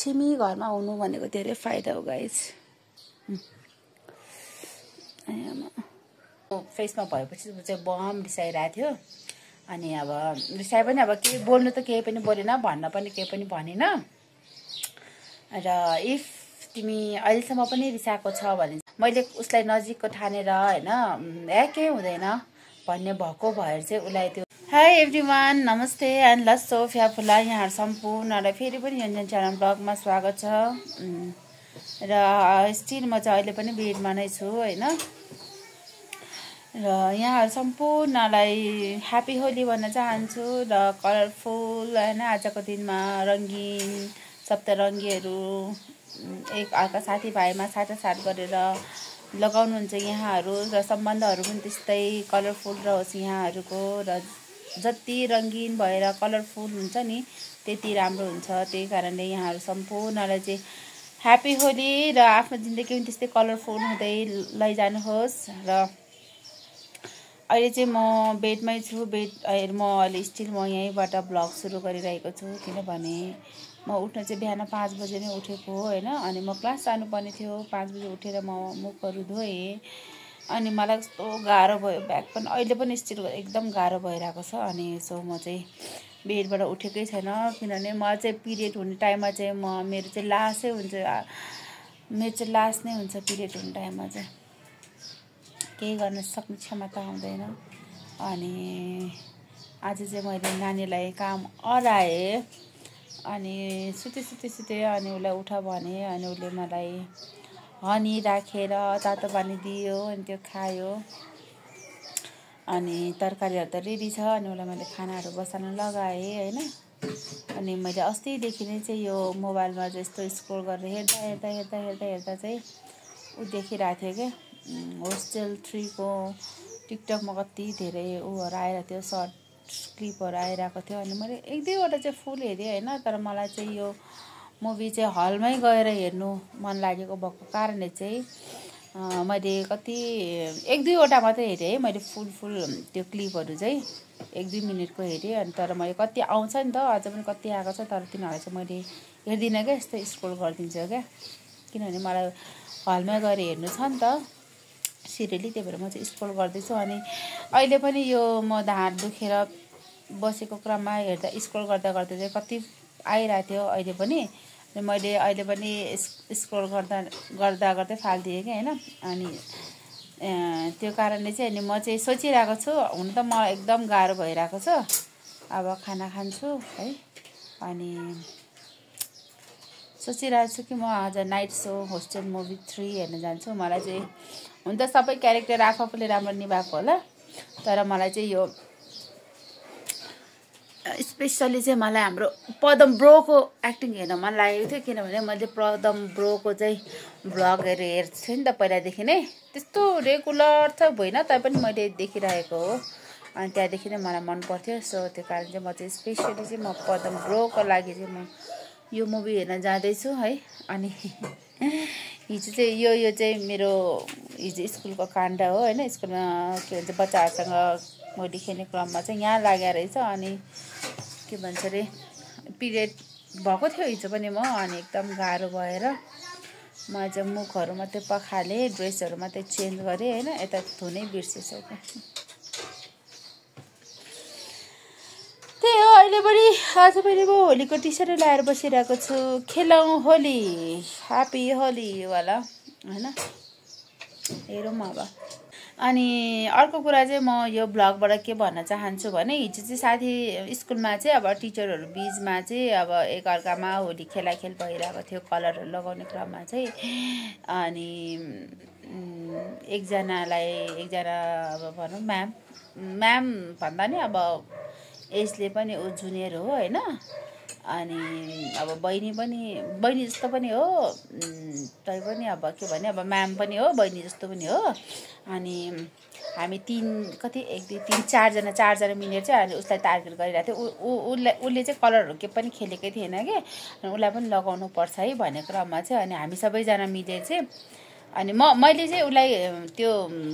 लक्ष्मी घरमा आउनु भनेको धेरै फाइदा हो गाइस। फेसमा भएपछि चाहिँ बम रिसाइरहेको थियो। अनि अब रिसाए पनि अब केही बोल्नु त केही पनि बोलेन, भन्न पनि केही पनि भनेन। र इफ तिमी अहिलेसम्म पनि रिसाएको छ भने मैले उसलाई नजिकको ठानेर होइन केही हुँदैन भन्ने भएको भएर चाहिँ उसलाई त्यो हाई एभ्रिवान, नमस्ते एन्ड लस्सो फ्याफुला, यहाँहरू सम्पूर्णलाई फेरि पनि योन्जन च्यानल ब्लगमा स्वागत छ। र स्टिल म चाहिँ अहिले पनि बेडमा नै छु होइन। र यहाँहरू सम्पूर्णलाई ह्याप्पी होली भन्न चाहन्छु। र कलरफुल होइन आजको दिनमा रङ्गीन सप्तरङ्गीहरू एक अर्का साथीभाइमा साटासाट गरेर लगाउनुहुन्छ यहाँहरू। र सम्बन्धहरू पनि त्यस्तै कलरफुल रहोस् यहाँहरूको। र जति रङ्गीन भएर कलरफुल हुन्छ नि त्यति राम्रो हुन्छ। त्यही कारणले यहाँहरू सम्पूर्णलाई चाहिँ ह्याप्पी होली र आफ्नो जिन्दगी पनि त्यस्तै कलरफुल हुँदै लैजानुहोस्। र अहिले चाहिँ म बेडमै छु। म अहिले स्टिल म यहीँबाट ब्लग सुरु गरिरहेको छु किनभने म उठ्न चाहिँ बिहान 5 बजे नै उठेको होइन। अनि म क्लास जानुपर्ने थियो। 5 बजे उठेर म मुखहरू धोएँ। अनि मलाई कस्तो गाह्रो भयो, ब्याक पनि अहिले पनि स्टिल एकदम गाह्रो भइरहेको छ। अनि सो म चाहिँ बेडबाट उठेकै छैन किनभने म चाहिँ पिरियड हुने टाइममा चाहिँ मेरो चाहिँ लासै हुन्छ। मेरो चाहिँ लास नै हुन्छ पिरियड हुने टाइममा चाहिँ। केही गर्न सक्ने क्षमता हुँदैन। अनि आज चाहिँ मैले नानीलाई काम अराएँ। अनि सुते अनि उसलाई उठ भने अनि उसले मलाई हनी राखेर तातो पानी दियो अनि त्यो खायो। अनि तरकारीहरू त रेडी छ। अनि उसलाई मैले खानाहरू बसाल्न लगाएँ होइन। अनि मैले अस्तिदेखि नै चाहिँ यो मोबाइलमा चाहिँ यस्तो स्क्रोल गरेर हेर्दा चाहिँ ऊ देखिरहेको थियो क्या, होस्टेल 3 को टिकटकमा कति धेरै ऊहरू आइरहेको थियो, सर्ट क्लिपहरू आइरहेको थियो। अनि मैले 1-2वटा चाहिँ फुल हेरेँ होइन। तर मलाई चाहिँ यो मुभी चाहिँ हलमै गएर हेर्नु मन लागेको भएको कारणले चाहिँ मैले कति 1-2वटा मात्रै हेरेँ है। मैले फुल त्यो क्लिपहरू चाहिँ 1-2 मिनटको हेरेँ। अनि तर मैले कति आउँछ नि त, अझ पनि कति आएको छ। तर तिनीहरूलाई चाहिँ मैले हेर्दिनँ क्या, यस्तो स्क्रोल गरिदिन्छु क्या। किनभने मलाई हलमै गएर हेर्नु छ नि त सिरियली, त्यही भएर म चाहिँ स्क्रोल गर्दैछु। अनि अहिले पनि यो म ढाड दुखेर बसेको क्रममा हेर्दा स्क्रोल गर्दा चाहिँ कति आइरहेको थियो अहिले पनि। मैले अहिले पनि स्क्रोल गर्दै फालिदिएँ क्या होइन। अनि त्यो कारणले चाहिँ अनि म चाहिँ सोचिरहेको छु, हुन त म एकदम गाह्रो भइरहेको छ। अब खाना खान्छु है। अनि सोचिरहेको छु कि म आज नाइट सो होस्टेल मुभी 3 हेर्न जान्छु। मलाई चाहिँ हुन त सबै क्यारेक्टर आफूले राम्रो निभाएको होला, तर मलाई चाहिँ यो स्पेसली चाहिँ मलाई हाम्रो पदम ब्रोको एक्टिङ हेर्न मन लागेको थियो। किनभने मैले पदम ब्रोको चाहिँ भ्लगहरू हेर्थेँ नि त पहिलादेखि नै। त्यस्तो रेगुलर त भएन तैपनि मैले देखिरहेको हो। अनि त्यहाँदेखि नै मलाई मन पर्थ्यो। सो त्यो कारण चाहिँ म चाहिँ स्पेसली चाहिँ म पदम ब्रोको लागि चाहिँ म यो मुभी हेर्न जाँदैछु है। अनि हिजो चाहिँ यो चाहिँ मेरो हिजो स्कुलको काण्ड हो होइन। स्कुलमा के भन्छ बच्चाहरूसँग मैले खेल्ने क्रममा चाहिँ यहाँ लागेको रहेछ। अनि के भन्छ अरे पिरियड भएको थियो हिजो पनि म। अनि एकदम गाह्रो भएर म चाहिँ मुखहरू मात्रै पखालेँ, ड्रेसहरू मात्रै चेन्ज गरेँ होइन। यता धुनै बिर्सेछु। त्यही हो, अहिले पनि आज पनि म होलीको टी सर्ट लगाएर बसिरहेको छु। खेलौँ होली, ह्याप्पी होली वाला होइन। हेरौँ अब। अनि अर्को कुरा चाहिँ म यो ब्लगबाट के भन्न चाहन्छु भने हिजो चाहिँ साथी स्कुलमा चाहिँ अब टिचरहरू बिचमा चाहिँ अब एकअर्कामा होली खेलाखेल भइरहेको थियो कलरहरू लगाउने क्रममा चाहिँ। अनि एकजना अब भनौँ म्याम भन्दा नि अब एजले पनि ऊ जुनियर हो होइन। अनि अब बहिनी जस्तो पनि हो, तै पनि अब के भने अब म्याम पनि हो बहिनी जस्तो पनि हो। अनि हामी 4जना मिलेर चाहिँ अनि उसलाई टार्गेट गरिरहेको थियो। उसले चाहिँ कलरहरू के पनि खेलेकै थिएन कि, अनि उसलाई पनि लगाउनु पर्छ है भन्ने क्रममा चाहिँ अनि हामी सबैजना मिलेर चाहिँ अनि मैले चाहिँ उसलाई त्यो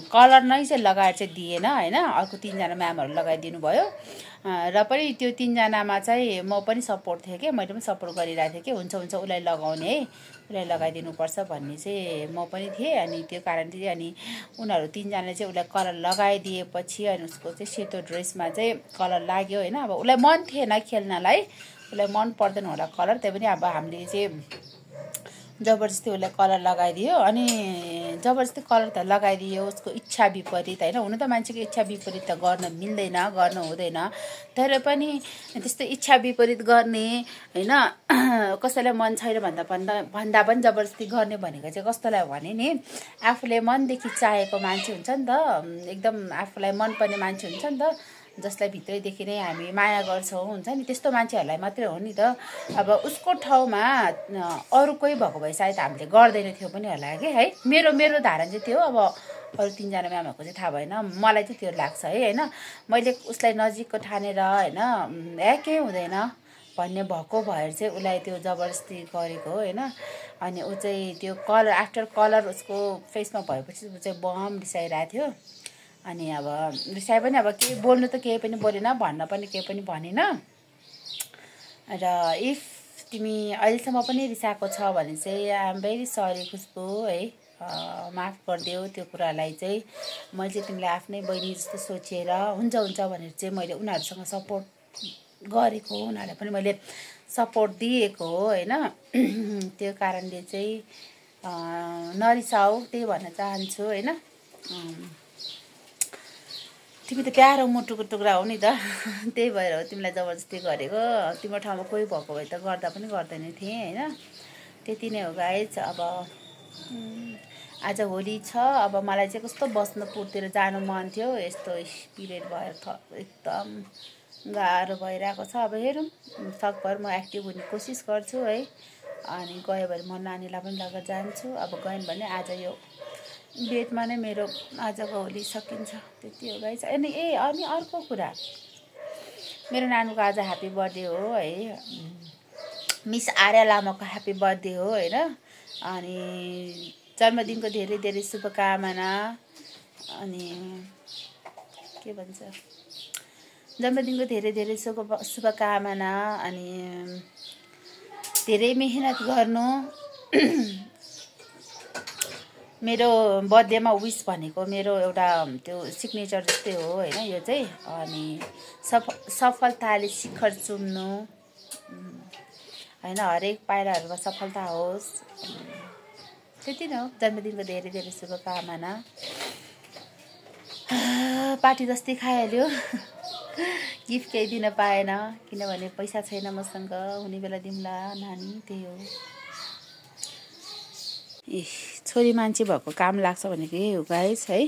कलर नै चाहिँ लगाएर चाहिँ दिएन होइन, अर्को 3जना म्यामहरू लगाइदिनु भयो। र पनि त्यो 3जनामा चाहिँ म पनि सपोर्ट थिएँ कि, मैले पनि सपोर्ट गरिरहेको थिएँ कि हुन्छ उसलाई लगाउने है, उसलाई लगाइदिनुपर्छ भन्ने चाहिँ म पनि थिएँ। अनि त्यो कारणले चाहिँ अनि उनीहरू 3जनाले चाहिँ उसलाई कलर लगाइदिएपछि अनि उसको चाहिँ सेतो ड्रेसमा चाहिँ कलर लाग्यो होइन। अब उसलाई मन थिएन खेल्नलाई, उसलाई मन पर्दैन होला कलर, त्यही पनि अब हामीले चाहिँ जबरजस्ती उसलाई कलर लगाइदियो। अनि जबरजस्ती कलर त लगाइदियो, उसको इच्छा विपरीत होइन। हुन त मान्छेको इच्छा विपरीत त गर्न मिल्दैन, गर्न हुँदैन, तर पनि त्यस्तो इच्छा विपरीत गर्ने होइन, कसैलाई मन छैन भन्दा पनि जबरजस्ती गर्ने भनेको चाहिँ कस्तोलाई भने नि, आफूले मनदेखि चाहेको मान्छे हुन्छ नि त, एकदम आफूलाई मनपर्ने मान्छे हुन्छ नि त, जसलाई भित्रैदेखि नै हामी माया गर्छौँ हुन्छ नि, त्यस्तो मान्छेहरूलाई मात्रै हो नि त। अब उसको ठाउँमा अरू कोही भएको भए सायद हामीले गर्दैन थियो पनि होला कि है। मेरो धारणा चाहिँ त्यो, अब अरू 3जना म्यामहरूको चाहिँ थाहा भएन, मलाई चाहिँ त्यो लाग्छ है होइन। मैले उसलाई नजिकको ठानेर होइन केही हुँदैन भन्ने भएको भएर चाहिँ उसलाई त्यो जबरजस्ती गरेको हो होइन। अनि ऊ चाहिँ त्यो कलर आफ्टर कलर उसको फेसमा भएपछि ऊ चाहिँ बम रिसाइरहेको थियो। अनि अब रिसाए पनि अब केही बोल्नु त केही पनि बोलेन, भन्न पनि केही पनि भनेन। र इफ तिमी अहिलेसम्म पनि रिसाएको छ भने चाहिँ I am very sorry Khushbu है, माफ गरिदेऊ त्यो कुरालाई चाहिँ। मैले चाहिँ तिमीलाई आफ्नै बहिनी जस्तो सोचेर हुन्छ भनेर चाहिँ मैले उनीहरूसँग सपोर्ट गरेको, उनीहरूलाई पनि मैले सपोर्ट दिएको हो होइन। त्यो कारणले चाहिँ नरिसाऊ, त्यही भन्न चाहन्छु होइन। तिमी त प्यारो मुटुको टुक्रा हो नि त, त्यही भएर हो तिमीलाई जबरजस्ती गरेको। तिम्रो ठाउँमा कोही भएको भए त गर्दा पनि गर्दैन थिएँ होइन। त्यति नै हो गाइज। अब आज होली छ, अब मलाई चाहिँ कस्तो बस्नुपुरतिर जानु मन थियो, यस्तो पिरियड भएर एकदम गाह्रो भइरहेको छ। अब हेरौँ, सकभर म एक्टिभ हुने कोसिस गर्छु है। अनि गयो भने म नानीलाई पनि लगेर जान्छु। अब गएन भने आज यो बेडमा नै मेरो आजको होली सकिन्छ, त्यति हो गाइस। अनि अर्को कुरा, मेरो नानुको आज ह्याप्पी बर्थडे हो है, मिस आर्या लामाको ह्याप्पी बर्थडे हो होइन। अनि जन्मदिनको धेरै धेरै शुभकामना। अनि के भन्छ, जन्मदिनको धेरै धेरै शुभकामना। अनि धेरै मेहनत गर्नु। मेरो बर्थडेमा विस भनेको मेरो एउटा त्यो सिग्नेचर जस्तै हो होइन यो चाहिँ। अनि सफलताले शिखर चुम्नु होइन, हरेक पाइलाहरूमा सफलता होस्, त्यति नै हो। जन्मदिनको धेरै धेरै शुभकामना। पार्टी जस्तै खाइहाल्यो, गिफ्ट केही दिन पाएन किनभने पैसा छैन मसँग, हुने बेला दिउँला नानी, त्यही हो। छोरी मान्छे भएको काम लाग्छ भनेको यही हो गाइस है।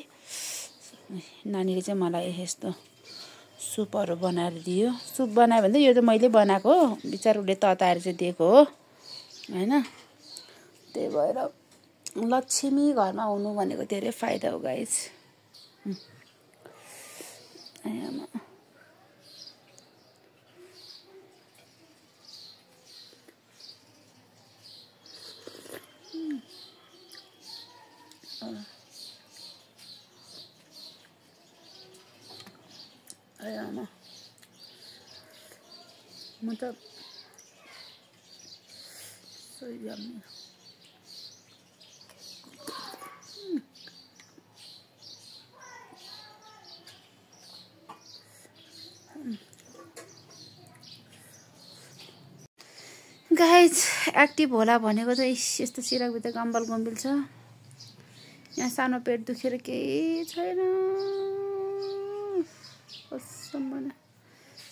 नानीले चाहिँ मलाई यस्तो सुपहरू बनाएर दियो। सुप बनायो भने त यो त मैले बनाएको हो, बिचार उसले तताएर चाहिँ दिएको हो होइन। त्यही भएर लक्ष्मी घरमा हुनु भनेको धेरै फाइदा हो गाइस। म त सोइजाम्ने गाइज। एक्टिभ होला भनेको त यस्तो सिराकभित्र गम्बल गम्बिल छ, यहाँ सानो पेट दुखेर केही छैन।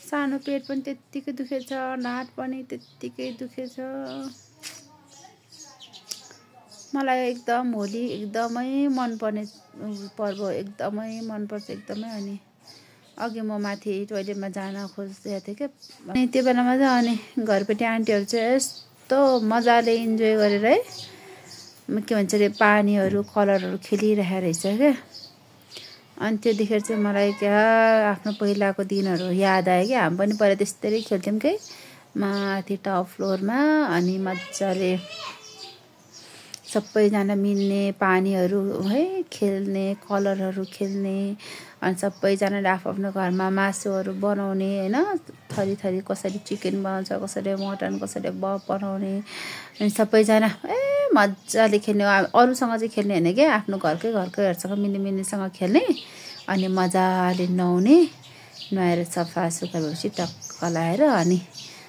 सानो पेट पनि त्यत्तिकै दुखेछ, ढाड पनि त्यत्तिकै दुखेछ। मलाई एकदम होली एकदमै मनपर्ने पर्व, एकदमै मनपर्छ एकदमै। अनि अघि म माथि टोइलेटमा जान खोजिरहेको थिएँ क्या, अनि त्यो बेलामा चाहिँ अनि घरपेटी आन्टीहरू चाहिँ यस्तो मजाले इन्जोय गरेर है के भन्छ अरे पानीहरू कलरहरू खेलिरहेको रहेछ क्या। अनि त्यो देखेर चाहिँ मलाई क्या आफ्नो पहिलाको दिनहरू याद आयो कि। हामी पनि पहिला त्यस्तै खेल्थ्यौँ कि माथि टप फ्लोरमा, अनि मजाले सबैजना मिल्ने, पानीहरू है खेल्ने, कलरहरू खेल्ने, अनि सबैजनाले आफ्नो घरमा मासुहरू बनाउने होइन, थरी थरी कसरी चिकन बनाउँछ, कसरी मटन, कसरी बनाउने, अनि सबैजना मजाले खेल्ने। अरूसँग चाहिँ खेल्ने होइन क्या, आफ्नो घरकैहरूसँग मिल्नेसँग खेल्ने, अनि मजाले नुहाउने, नुहाएर सफा सुग्घर भएपछि टक्क लाएर अनि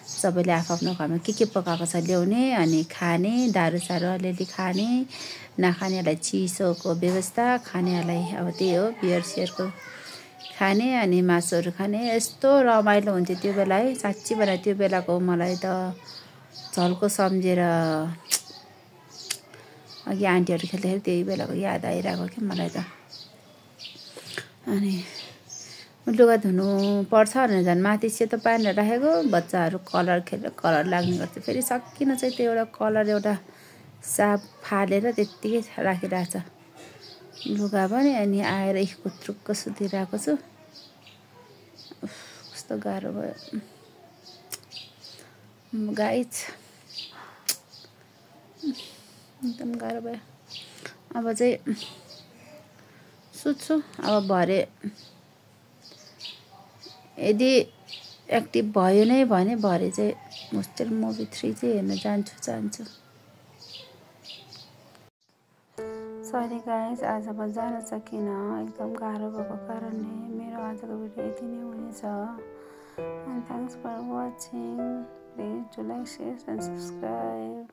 सबैले आफ्नो घरमा के पकाएको छ ल्याउने, अनि खाने, दारूसारू अलिअलि खाने, नखानेहरूलाई चिसोको व्यवस्था, खानेहरूलाई अब त्यही हो बियर सियरको खाने, अनि मासुहरू खाने। यस्तो रमाइलो हुन्थ्यो त्यो बेला है, साँच्ची बेला त्यो बेलाको मलाई त झल्को सम्झेर अघि आन्टीहरू खेल्दाखेरि त्यही बेलाको याद आइरहेको क्या मलाई त। अनि लुगा धुनु पर्छ भनेर झन् माथि सेतो पारेर राखेको, बच्चाहरू कलर खेलेर कलर लाग्ने गर्छ, फेरि सकिन चाहिँ त्यो एउटा कलर एउटा साफ फालेर त्यत्तिकै राखिरहेको छ लुगा पनि। अनि आएर कुत्रुक्क सुतिरहेको छु, कस्तो गाह्रो भयो गाइज, एकदम गाह्रो भयो। अब चाहिँ सुत्छु, अब भरे यदि एक्टिभ भयो नै भने भरे चाहिँ होस्टेल मुभी 3 चाहिँ हेर्न चाहन्छु। सरी गाइज, आज म जान सकिनँ, एकदम गाह्रो भएको कारणले। मेरो आजको भिडियो यति नै हुनेछ। And thanks for watching. Please do like, share and subscribe.